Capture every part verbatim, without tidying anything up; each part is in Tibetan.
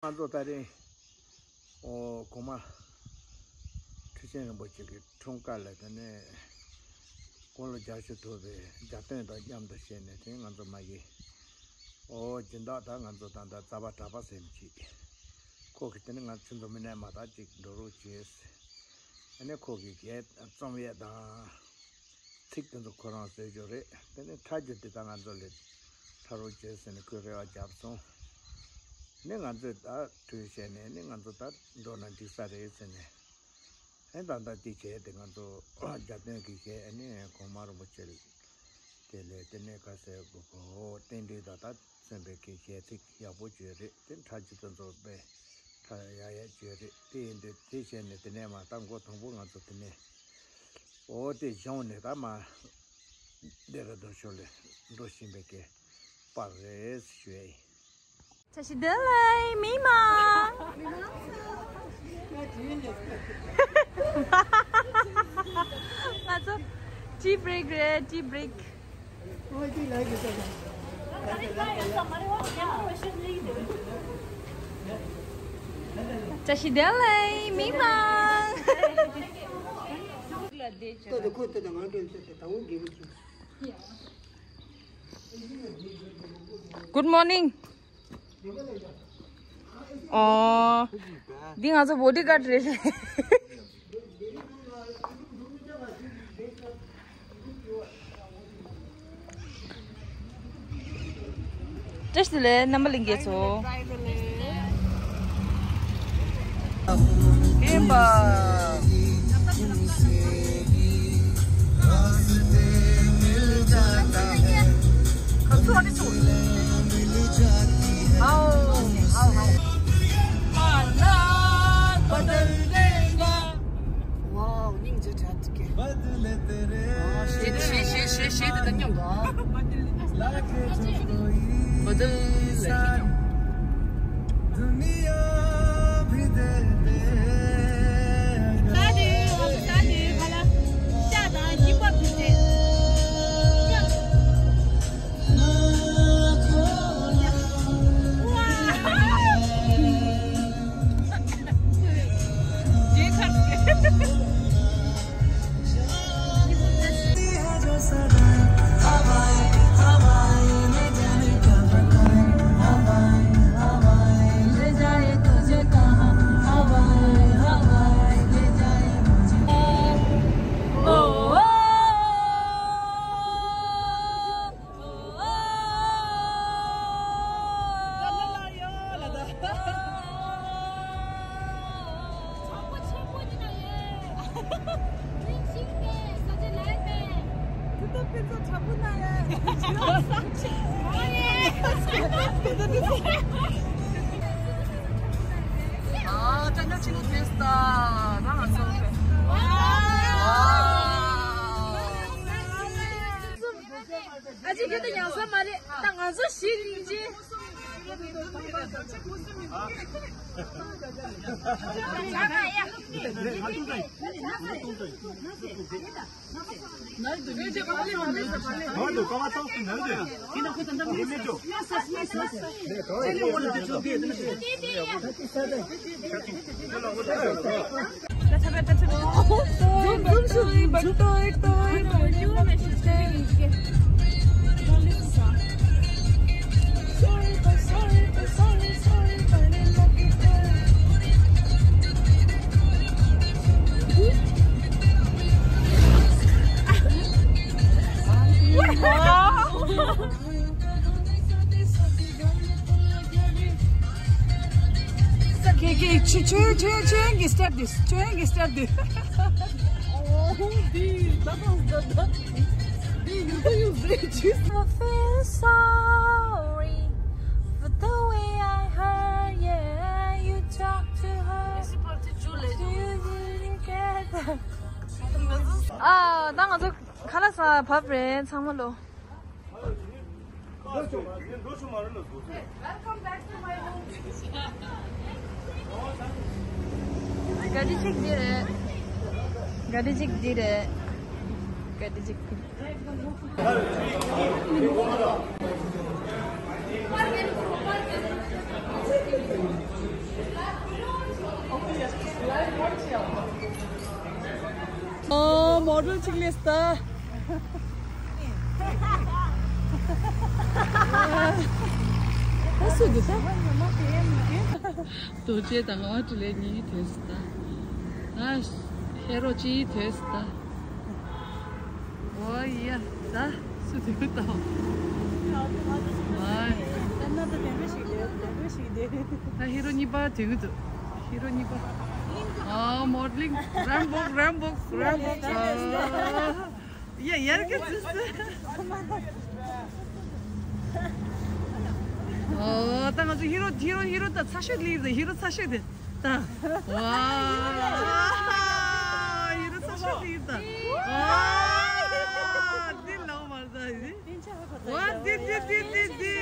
ང་ཚོ་ད་རེས་ཨོ་གོང་མ་ཁྲི་ཆེན་རིན་པོ་ཆེ་གི་འཁྲུངས་སྐར་ལ་དེ་ནས་དགུང་ལོ་བརྒྱད་ཅུ་ཐུབ་པའི་རྒྱལ་སྟོན་དང་མཉམ་དུ་བྱས་ནས་དེ་ང་ཚོ་མ་གི་ཨོ་སྦྱིན་བདག་དང་ང་ཚོ་ད་ལྟ་རྩ་བ་གྲགས་པ་ཟེར་མི་ཅིག་ཁོ་གི་དེ་ནས་ང་ཆུ་མཛོད་མི་སྣ་མ་དག་ཅིག་འགྲོ་རོགས་བྱས། ཨ་ནི་ཁོ་གི་གས་རྩོམ་ཡས་དང་། ཚིག་དེ་ཚོ་ཁོ་རང་བཟོས་རྒྱུ་རེད། དེ་ནས་ཁྲ་རྒྱུ་དེ་ད་ང་ཚོ་ལས་ཁྲ་རོགས་བྱས་ཟེར་ནས་ཁོས་རེ་བ་བརྒྱབ་སོང་། ནས་ང་ཚོས་ད་གྲོས་བྱས་ནས་ནི་ང་ཚོ་ད་འགྲོ་ན་འགྲིག་ས་རེད་ཟེར་ནས། ཨེ་ད་ལྟ་དེ་བྱས་ཏེ་ང་ཚོ་རྒྱ་སྟོན་གྱི་གཞས་ཨ་ནི་གོང་མ་རིན་པོ་ཆེ་དེ་ལས་དེ་ནས་ཁ་གསལ་གོ་གོ་རྟེན་འབྲེལ་ད་ད། སེམས་པའི་གི་གཞས་ཚིག་ཡག་པོ་བརྗོད་རེད། དེ་ཁྲ་ཅིག་ཏུ་འཛོགས་པའི་ཁྲ་ཡག་ཡག་བརྗོད་རེད། དེ་ཡིན་དུས་དེ་བྱས་ནས་དེ་ནས་མ་ད་མགོ་དང་པོ་ང་ཚོ་དེ་ནས་འོ་དེ་གཞུང་ནས་ད་མ་སྡེ་ར་རྡོ་ཤོ་ལས་འགྲོ་བཞིན་པའི་གི་པར་རེད་ཞུ་ཡ་ཡིན། བཀྲ་ཤིས་བདེ་ལེགས་མི་མང་། ང་ཚོ་tea break རེད། tea break. བཀྲ་ཤིས་བདེ་ལེགས་མི་མང་། Good morning. ཨོ། འདི་ང་ཚོ་bodyguard རེད། བཀྲ་ཤིས་བདེ་ལེགས་རྣམ་པ་ལྷན་རྒྱས་ཚོ། རྒན་པ། ཨ་ཅེ་ཁྱེད་ད་ཡང་ས་མ་རེད། ད་ང་ཚོ་ཞིག་ཡིན་ཅེ། Okay, okay, ཆོས་ཆོས་ཆོས་ཆོས་ཀྱི་step this, ཆོས་ཀྱི་step this. Oh, this, that was the, that, this, you do you say, Jesus. I feel sorry for the way I hurt, yeah, you talk to her. ཨ། ད་ང་ཚོ་ཁ་ལག་ཟ་བབས་རེད་ཚང་མ་ལོ། ག་དེ་ཅིག་འདི་རེད། ག་དེ་ཅིག་འདི་རེད། ག་དེ་ཅིག་འདི། ཨོ། མོ་ཌེལ་གཅིག་སླེབས་ད། ད་སུ་འདུག་ད། རྡོ་རྗེ་དང་ངག་དབང་འཕྲིན་ལས་གཉིས་ཐོན་སོང་ད། ཨ། ཧེ་རོ་གཅིག་ཐོན་སོང་ད། ཨོ་ཡ། ད་སུ་འདུག་ད། ཨ། ད་ཧེ་རོ་གཉིས་པ་དེ་གི་འདུག་ཧེ་རོ་གཉིས་པ། ཨ། མོ་ཌེ་ལིང་། རེན་བོག་རེན་བོག་རེན་བོག་ཨ། ཡ། ཡར་གི་ཙི་ཙི། ཨོ། ད་ང་ཚོ་ཧེ་རོ་ཧེ་རོ་ཧེ་རོ་ད་ཚ་ཤོས་ལི་ཟེར། ཧེ་རོ་ཚ་ཤོས་དེ་ད། ཝ། ཧེ་རོ་ཚ་ཤོས་ལི་ད། ཝ། འདི་ལོ་མར་ད་ཡི། ཝ། འདི་འདི་འདི་འདི་འདི།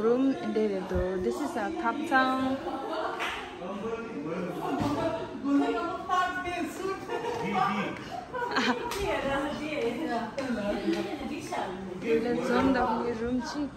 རུམ་འདི་རེད་འདུག This is a ཐབ་ཚང་། འཛོམས་འདུག་ངའི་རུམ་གཅིག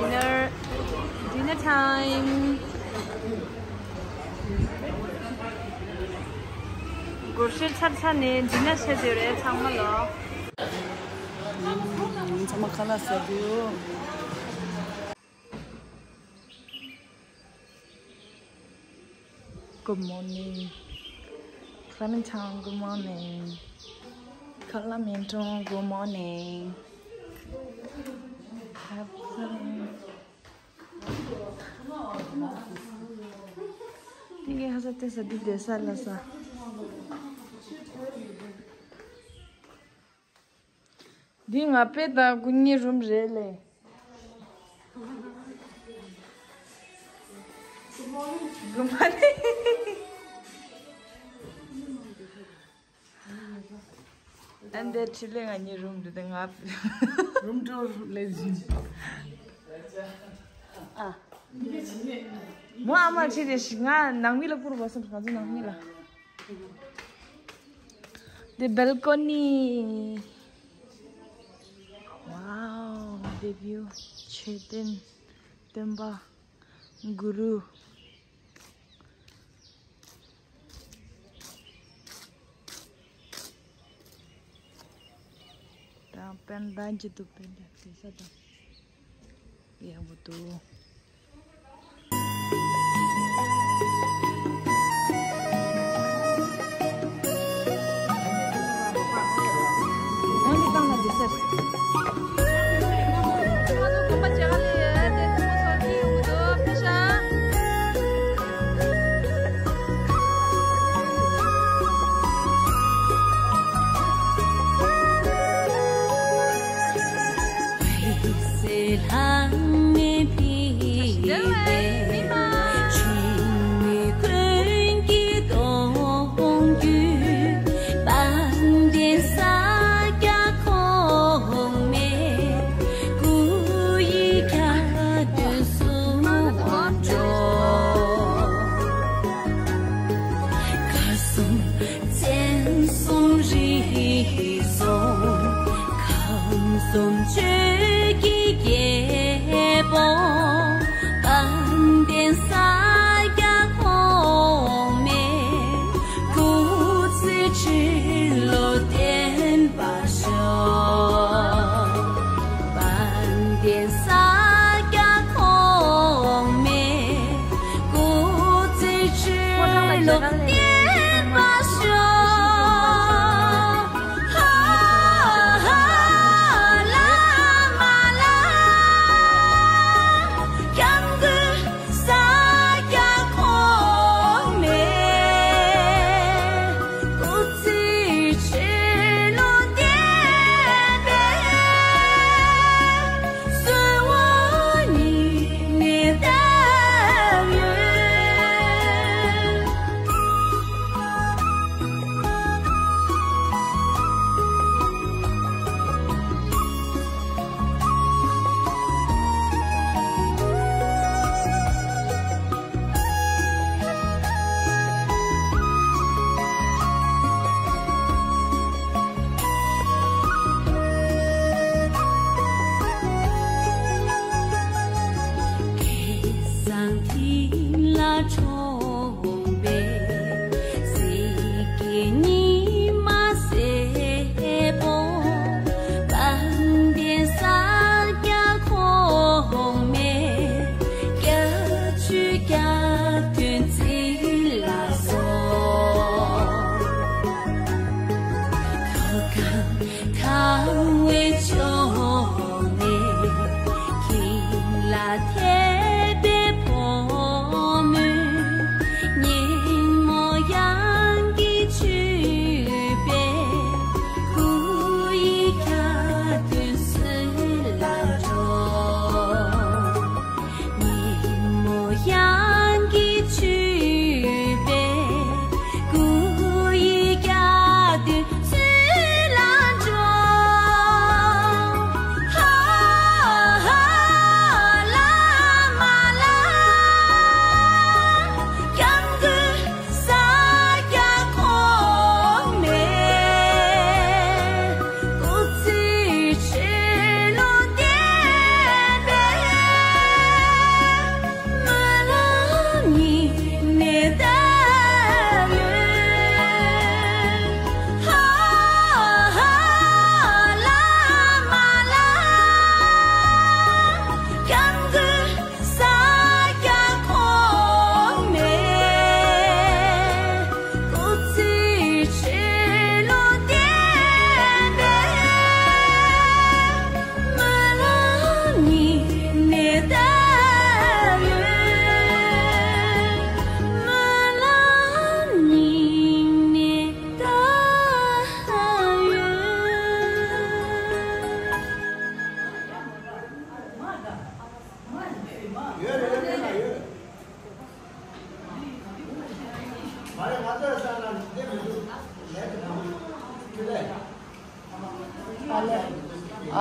Dinner, dinner time. སྒོར་གཞས་ཚར་ཚར་ནས་ཌི་ནར་བྱེད་དེ་རེད་ཚང་མ་ལོ། ཚང་མ་ཁ་ལག་ཟ་དུས། Good morning. Clementine, good morning. Clementine, good morning. ཏིང་ངེ་ཧ་ས་ཏེ་ས་འདི་བསྡད་ས་ལ་ས། འདི་ང་པེ་དང་སྐུ་ཉིད་རུམ་རེད་ལེ། Good morning. ཨན་དེ་ཁྲི་ལེ་ང་གཉིས་རུམ་རེད་དེ་ང་། རུམ་ཊུར་ལེ་བཞིན། ཨ། མོ་ཨ་མ་ཁྲི་རེ་ཞིག་ང་ནང་མི་ལ་བསྐུར་བ་སོང་ང་ཚོ་ནང་མི་ལ། The balcony. Wow, the view. མཆོད་རྟེན། སྟོན་པ། གུ་རུ། དང་པན་དང་ཇི་ཏུ་པན་དང་དེ་ས་དང་ཡག་པོ་འདུག་གསུམ་བཙན་གསུམ་རིག་གསུམ་ཁམས་གསུམ་ཆོས་ཀྱི་རྒྱལ་པོ། དཔལ་ལྡན་ས་སྐྱ་གོང་མའི་སྐུ་ཚེ་ཁྲི་ལོ་བརྟན་པར་ཤོག་དཔལ་ལྡན་ས་སྐྱ་གོང་མའི་སྐུ་ཚེ་ཁྲི་ལོ་བརྟན་པར་ཤོག་ཧ་ཧ་ལ་མ་ལ། སྐྱབས་མགོན་ས་སྐྱ་གོང་མའི་སྐུ་ཚེ་ཁྲི་ལོ་བརྟན་པའི་གསོལ་བ་སྙིང་ནས་བཏབ་ཡོད།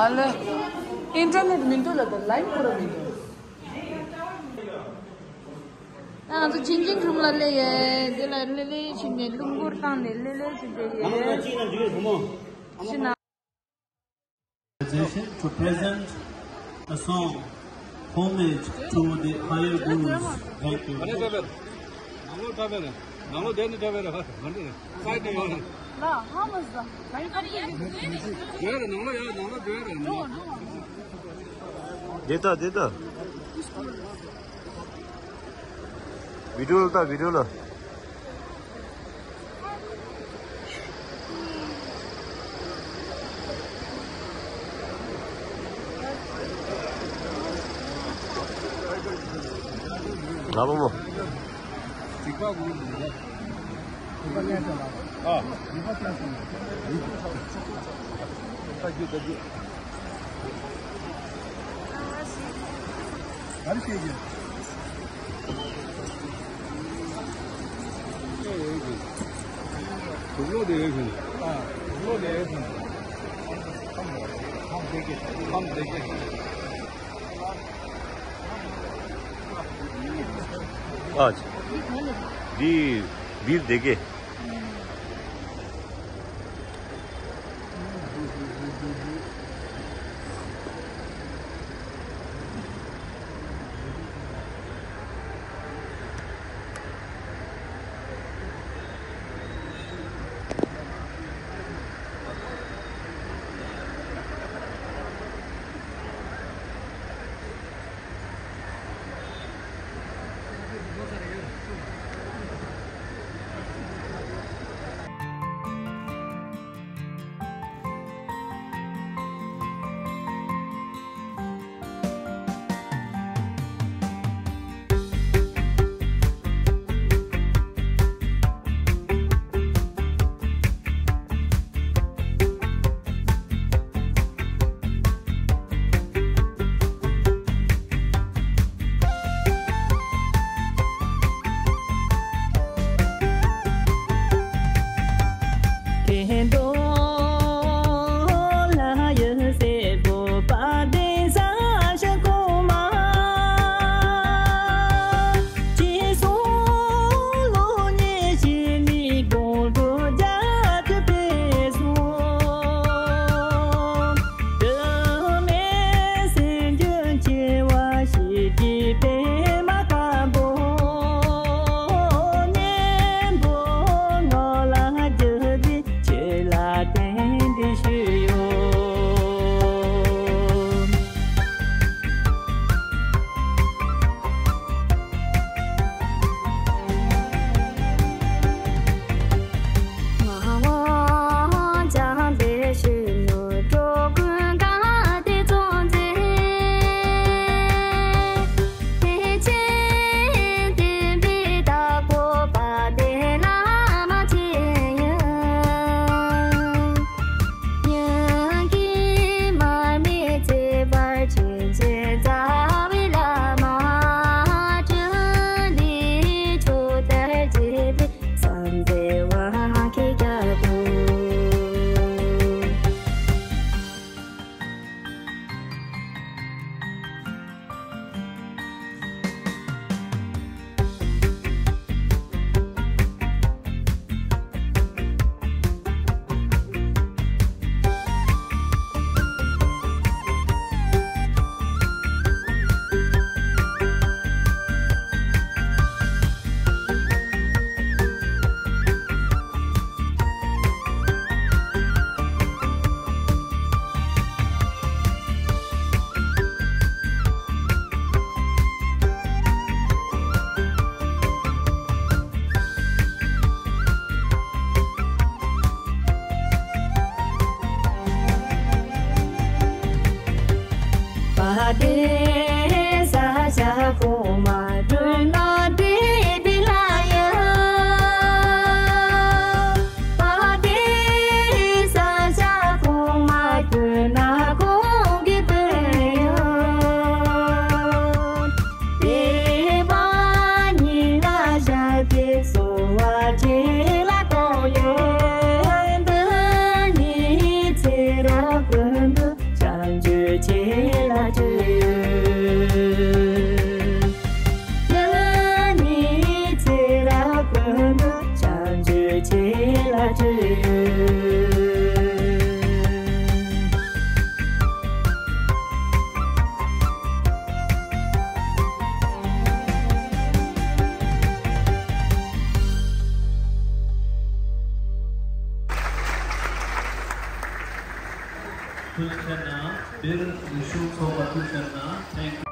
ཨ་ལེ། ཨིན་ཊར་ནེཊ་མི་འདུག་ལ་ད་ལའིན་པུ་ར་མི་འདུག་ཨ་ང་ཚོ་ཆིན་ཅིན་ཕྱུག་ལ་སླེབས་ཡོད། འདི་ལ་སླེབས་སླེབས་ཕྱིན་ནས་རླུང་འཁོར་བཏང་ནས་སླེབས་སླེབས་ཕྱིན་བསྡད་ཡོད། ཕྱི་ནང་། To present a song homage to the higher gurus. Thank you. ནང་ལོགས་འགྲོ་བས་རེད། ནང་ལོགས་བསྡད་ནས་འགྲོ་བས་རེད། ཧ་མ་འགྲོ་རེད། སའི་ནས་ཡོང་རེད། ལ་ཧ་མ་ཟ། ནང་ལོགས་ཡོད། ནང་ལོགས་འགྲོ་བས་རེད། ནང་ལོགས། འདི་ལྟ་འདི་ལྟ། བི་ཌིའོ་ལ་ལྟ། བི་ཌིའོ་ལ། ལ་བུ་མོ། ཨ། ལྟ་རྒྱུ་ལྟ་རྒྱུ། ག་རེ་བཤད་ཀྱི། དུག་ལོག་དེ་ཡོད་ཤིང་། ཨ། དུག་ལོག་དེ་ཡོད་ཤིང་། ཁམ་བདེ་གི། ཁམ་བདེ་གི། ཨ། འདི་འདིར་བསྡད་ཀྱི། Thank you.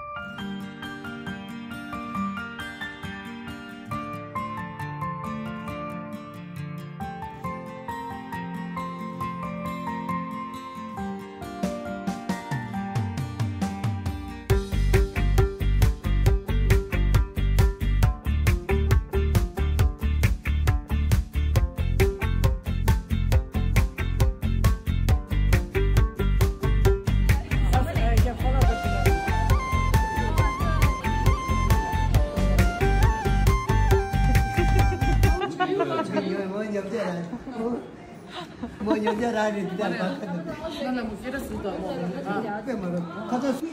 མོ་ཡོད་རྒྱ་ར་རེད་འདི་ལ་ཁ་ཁ་ནི། ང་ལ་མུ་ཁྱེད་ར་སུ་དང་མོ་ཨ། དཔེ་མ་རེད་ཁ་ཚ་སུ།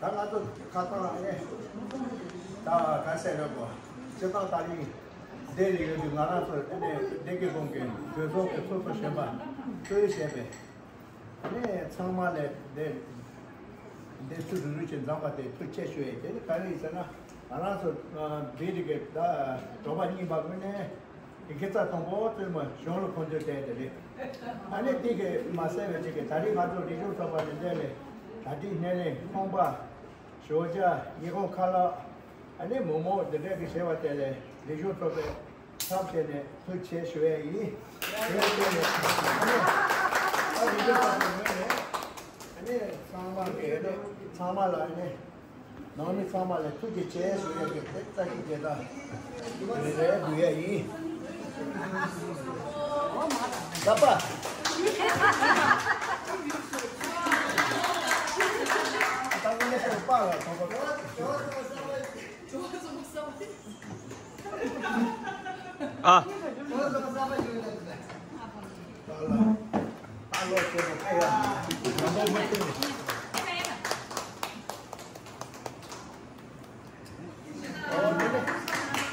ད་ང་ཚོ་ཁ་ཐང་ཨ་ནི་ད་ག་ཟེར་རེད་གོ། སྤྱི་བཏང་ད་རིང་འདི་ལ་ཡོད་དུས་ང་རང་ཚོ་ཨ་ནི་བདེ་སྐྱིད་ཀུང་གི་གྲོས་ཚོགས་ཀྱི་ཚོགས་གཙོ་གཞོན་པ་གཙོས་བྱས་པའི་ཨ་ནི་ཚང་མ་ལ་འདི་འདི་ཚོ་རུ་རུ་ཅན་འཛོམས་པ་དེ་ཐུགས་རྗེ་ཆེ་ཞུ་ཡས། དེ་ནི་ག་རེ་ཡིན་ཟེར་ན་ང་རང་ཚོ་འདི་རིགས་ཀྱི་ད་གྲོགས་པ་རྙིང་པ་ཀུན་ནས། དགེ་རྩ་དང་པོ་བཙུན་མ་གཞུང་ལ་ཁོང་ཚོའི་གྲས་དེ་རེད། ཨ་ནི་དེ་གས་མ་ཟད་པའི་ཅིག་གིས་ད་རེས་ང་ཚོ་རིག་གཞུང་ཚོགས་པ་ནས་འདས་ནས་གྲ་སྒྲིག་སྣེ་ལེན་ཁང་པ། ཞོགས་ཇ། ཉིན་གུང་ཁ་ལག་ཨ་ནི་མོག་མོག་འདི་འདྲ་གི་བྱས་པ་དེ་ལས་རིག་གཞུང་ཚོགས་པའི་ཚབ་བྱས་ནས་ཐུགས་རྗེ་ཆེ་ཞུ་ཡས་ཡིན། དེ་ལ་བརྟེན་ནས་ཨ་ནི་ཨ་རིག་གཞུང་ཚོགས་པའི་ངོས་ནས་ཨ་ནི་ཚང་མ་གི་ཨ་ནི་ཚང་མ་ལ་ཨ་ནི། ནང་མི་ཚང་མ་ལ་ཐུགས་རྗེ་ཆེ་ཞུ་ཡ་གི་དེ་ལྟ་ཞིག་དེ་དག་རེ་རེ་འབུལ་ཡ་ཡིན། ད་པ། ད་ངོ་ནས་ཤོག་པ་ལ་ཐོག་པ། ཨ། ད་ལོ་ཁྱེད་ཀྱི་ཕ་ཡ། ང་ཚོ་མི་ཐུབ།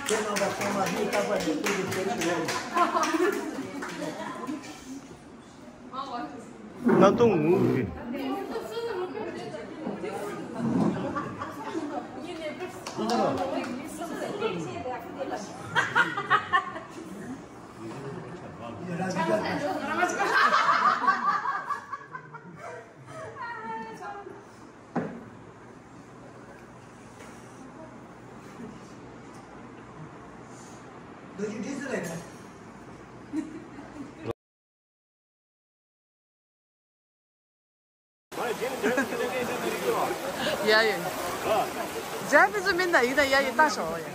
ཁྱེད་རྣམ་པ་ཚང་མ་སྙིང་ཐག་པ་ནས་ཐུགས་རྗེ་ཆེ་ཞུ་ཡ་ཡིན། སྣ་ཐུང་ངུ་གི། ཡ་ཡ། ཇ་པི་ཙུ་མིན་ད་ཡིན་ད་ཡ་ཡ་ད་ཤོ་ཡ།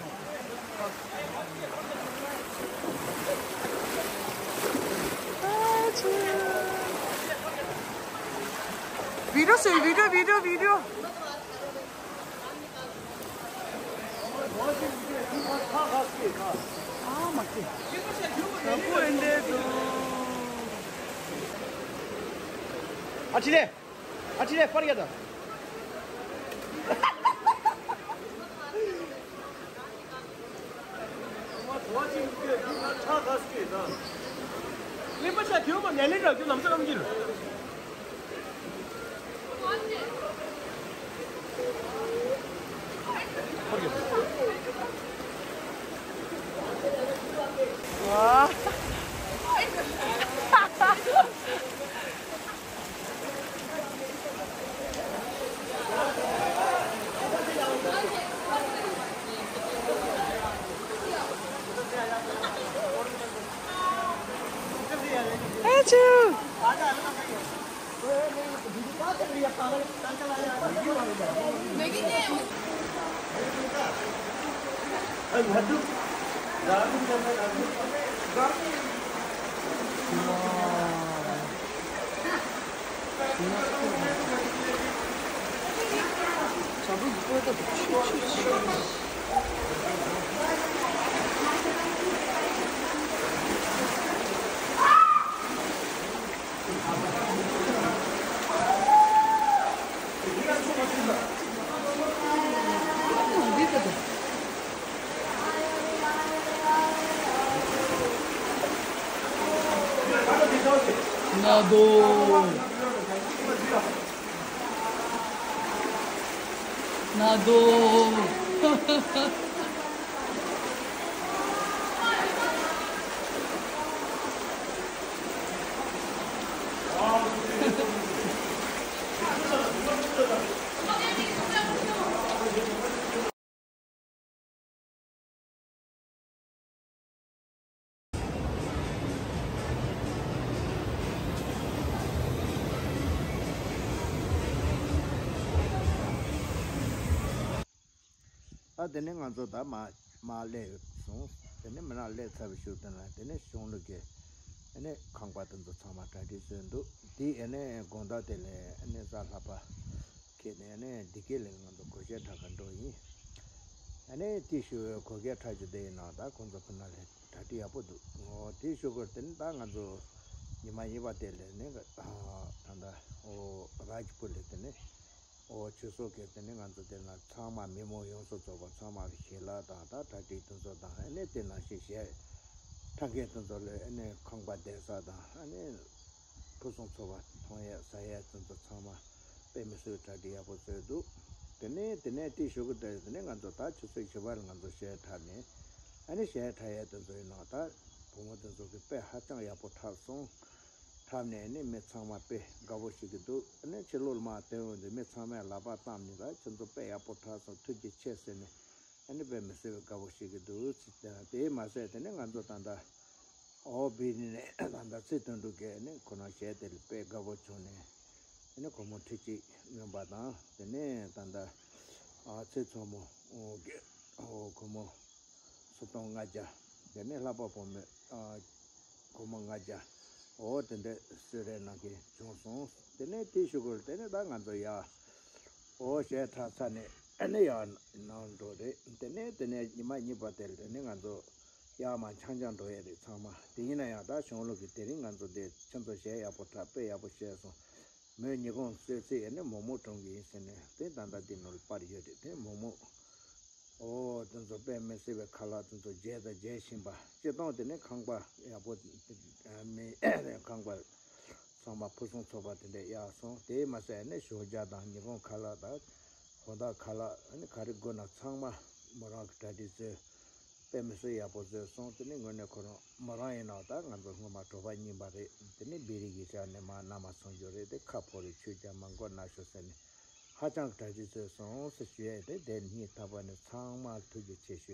བི་ཌིའོ་སུ་བི་ཌིའོ་བི་ཌིའོ་བི་ཌིའོ། ཨ་མ་ཀི། ཨ་ཁྲི་ལེ། ཨ་ཁྲི་ལེ་པར་ཡ་ད། ཨ་ཆུ། ན་དོ། ན་དོ། ད་དེ་ནས་ང་ཚོ་ད་མ་མར་སླེབས་སོང་། དེ་ནས་མི་ནག་སླེབས་ཚར་བའི་ཤུལ་དེ་ན་དེ་ནས་གཞུང་ལུགས་ཀྱི་ཨ་ནི་ཁང་པ་དེ་ཚོ་ཚང་མ་གྲ་སྒྲིག་བཟོས་འདུག། དེ་ཨ་ནི་དགོང་དག་དེ་ལས་ཨ་ནི་གཟའ་ལྷག་པ་ཁེལ་ནས་ཨ་ནི་འདི་ག་ལས་ང་ཚོ་གོས་ཆེན་འཁྲབ་ག་འགྲོ་ཡིན། ཨ་ནི་དེའི་ཤུལ་གོས་ཆེན་འཁྲབ་རྒྱུ་དེ་ཡིན་ན་ད་ཁོང་ཚོ་ཕུ་ན་ལས་གྲ་སྒྲིག་ཡག་པོ་འདུག། འོ་དེའི་ཤུལ་སྐོར་དེ་ནི་ད་ང་ཚོ་ཉི་མ་གཉིས་པ་དེ་ལས་ནི་ད་ལྟ་འོ་རཱཇ་པུར་ལས་དེ་ནི། ཨོ་ཆུ་ཚོད་ཀྱི་དེ་ནས་ང་ཚོ་དེ་ན་ཚང་མ་མི་མང་ཡོངས་སུ་རྫོགས་པ་ཚང་མ་གི་ཞལ་ལག་དང་ད་གྲ་སྒྲིག་དེ་ཚོ་དང་ཨ་ནི་དེ་ནང་བཞིན་གཞས་འཁྲབ་མཁན་དེ་ཚོ་ལ་ཨ་ནི་ཁང་པ་བསྡད་ས་དང་ཨ་ནི་ཕུན་སུམ་ཚོགས་པ་མཐོང་ཡས་ཟ་ཡས་དེ་ཚོ་ཚང་མ་དཔེ་མི་སྲིད་གྲ་སྒྲིག་ཡག་པོ་བཟོས་འདུག། དེ་ནས་དེ་ནས་དེ་ཞུ་གི་དེ་དེ་ནས་ང་ཚོ་ད་ཆུ་ཚོད་བཞི་པར་ང་ཚོ་གཞས་འཁྲབ་ནས་ཨ་ནི་གཞས་འཁྲབ་ཡས་དེ་ཚོ་ཡིན་ནོ་ད་བུ་མོ་དེ་ཚོ་གི་དཔེ་ཧ་ཅང་ཡག་པོ་འཁྲབ་སོང་། འཁྲབ་ནས་ནི་མི་ཚང་མ་དཔེ་དགའ་པོ་བྱེད་ཀྱི་འདུག། ཨ་ནི་ཕྱི་ལོགས་མར་ཐོན་འོང་དུས་མི་ཚང་མས་ལག་པ་བསྟན་ནས་ད་ཁྱེད་ཚོ་དཔེ་ཡག་པོ་འཁྲབ་སོང་ཐུགས་རྗེ་ཆེ་ཟེར་ནས་ཨ་ནི་དཔེ་མི་སྲིད་པའི་དགའ་པོ་བྱེད་ཀྱི་འདུག་ཟེར། དེ་མ་ཟད་དེ་ནི་ང་ཚོ་ད་ལྟ་ཨོ་བི་ནི་ནས་ད་ལྟ་ཚེ་དོན་གྲུབ་ཀྱིས་ནི་ཁོ་རང་གཞས་དེ་ལ་དཔེ་དགའ་པོ་བྱུང་ནས་ཨ་ནི་སྒོར་མོ་ཁྲི་གཅིག་བསྣོན་པ་དང་དེ་ནས་ད་ལྟ་ཨ་ཚེ་མཚོ་མོ་ཨོ་གི་ཨོ་སྒོར་མོ་སུམ་སྟོང་ལྔ་བརྒྱ། དེ་ནས་ལྷག་པ་བུ་མོས་ཨ་སྒོར་མོ་ལྔ་བརྒྱ། འོ་དེ་འདྲ་གསོལ་རས་གནང་མཁན་བྱུང་སོང་། དེ་ནས་དེའི་གཞུག་གུ་དེ་ནས་ད་ང་ཚོ་ཡར་འོ་གཞས་འཁྲབ་ཚར་ནས་ཨ་ནི་ཡར་ནང་འགྲོ་རེད། དེ་ནས་དེ་ནས་ཉི་མ་གཉིས་པ་དེར་དེ་ནས་ང་ཚོ་ཡར་མར་འཆམ་འཆམ་འགྲོ་ཡས་རེད་ཚང་མ། དེ་ཡིན་ན་ཡང་ད་གཞུང་ལུགས་ཀྱི་དེ་རིང་ང་ཚོ་འདི་ཁྱེད་ཚོ་གཞས་ཡག་པོ་འཁྲབ་དཔེ་ཡག་པོ་བཤད་སོང་། མོས་ཉིན་གུང་གསོལ་ཚིགས་ཨ་ནི་མོག་མོག་སྒྲུང་གི་ཡིན་ཟེར་ནས་དེ་ད་ལྟ་འདི་ནོར་པར་ཡོད་རེད། དེ་མོག་མོག་ཨོ་དེ་ཚོ་དཔེ་མི་སྲིད་པའི་ཁ་ལག་དེ་ཚོ་བརྗེས་དང་བརྗེ་བཞིན་པ་སྤྱིར་བཏང་དེ་ནི་ཁང་པ་ཡག་པོ་མི་ཁང་པ་ཚང་མ་ཕུན་སུམ་ཚོགས་པ་དེ་འདྲ་ཡག་སོང་། དེ་མ་ཟད་ནི་ཞོགས་ཇ་དང་ཉིན་གུང་ཁ་ལག་དང་དགོང་དག་ཁ་ལག་ནི་ག་རེ་དགོས་ན་ཚང་མ་མོ་རང་གི་གྲ་སྒྲིག་བཟོས། དཔེ་མི་སྲིད་ཡག་པོ་བཟོས་སོང་། དེ་ནི་དངོས་གནས་ཁོ་རང་མོ་རང་ཡིན་ནའང་ད་ང་ཚོ་སྔོན་མ་གྲོགས་པོ་རྙིང་པ་རེད། དེ་ནི་བེ་རི་གི་ཆ་ནས་མར་མནའ་མ་ཚང་རྒྱུ་རེད། དེ་ཁ་ཕོ་རེད། ཆོས་ཀྱང་མ་འགོར་ན་ཤོག་ཟེར་ནས་ཧ་ཅང་གྲ་སྒྲིག་བཟོས་སོང་ཟེར་ཞུ་ཡས་རེད། དེ་སྙིང་ཐག་པ་ནས་ཚང་མར་ཐུགས་རྗེ་ཆེ་ཞུ།